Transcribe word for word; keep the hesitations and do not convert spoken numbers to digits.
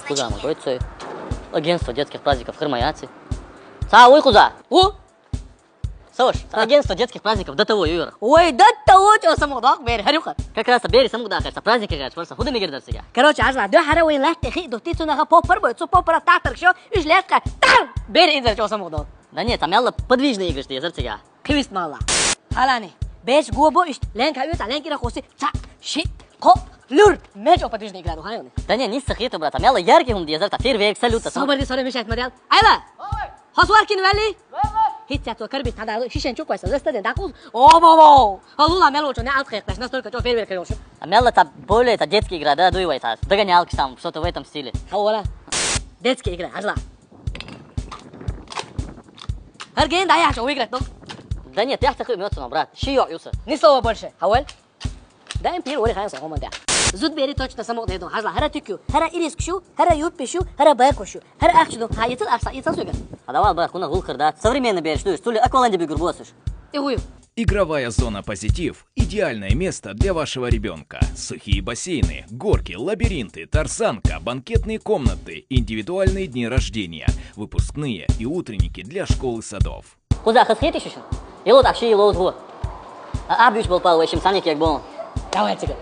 Къуза ма гойт цой. Агентство детских праздников хир ма яц. Ца, уй, къуза. У? Саваш, агентство детских праздников ДТО ю юра. Ой, ДТО чӀо самукъадоах, бер, хьарюха. Как раз бери самукъадоах, са праздник играч, варса, худа мигир дар цига. Короче, ажла, дё хьара вай латте хи, дутти цунаха поппар бой, цу поппара татарк шо, уж лаьтта, тар! Бери инзар чӀо самукъадоах. Да нет, там мелла подвижные игры, что я зар цига. Кивист малла. Халани. Беш гобо ишт. Ленка уьца, ленкира хоси. Ца. Ши. Ко. Люр. Меч опа движный игра, ну, хайони. Да не, не сахиет, брат. А мелла яркий хум дезерта. Фейерверк, салют. Собар ди, сори, мешать материал. Айла. Хосваркин вали. Хитя то карби тада шишен чуквайса. Застаден дакуз. О, бо, бо. Алула мелочо не алт хехташ, настолько чё фейерверк хороший. А мелла та более, это детская игра, да, дуй вайта. Догонялки там, что-то в этом стиле. Хаула. Детская игра, ажла. Гьар ген да яхш выиграть, ну? Да нет, я такой мёцно, брат. Шиё юса. Ни слова больше. Хавал? Да им пир вори хаяса хоманда. Зуд бери точно самок дедо. Хажла, хара тюкю. Хара ириск шу, хара юппи шу, хара байку шу. Хара ахчу ду. Ха, ицал ахса, ицал суга. А давай, брат, куна гул кырда. Современный береш, душ. Тули акваланди бигур буасуш. Игуй. Игровая зона «Позитив» — идеальное место для вашего ребенка. Сухие бассейны, горки, лабиринты, тарзанка, банкетные комнаты, индивидуальные дни рождения, выпускные и утренники для школ и садов. Куза хасхети шишин. Елот ахши елот гу. А абюч болпал вешим саник як бон. Давай тебе.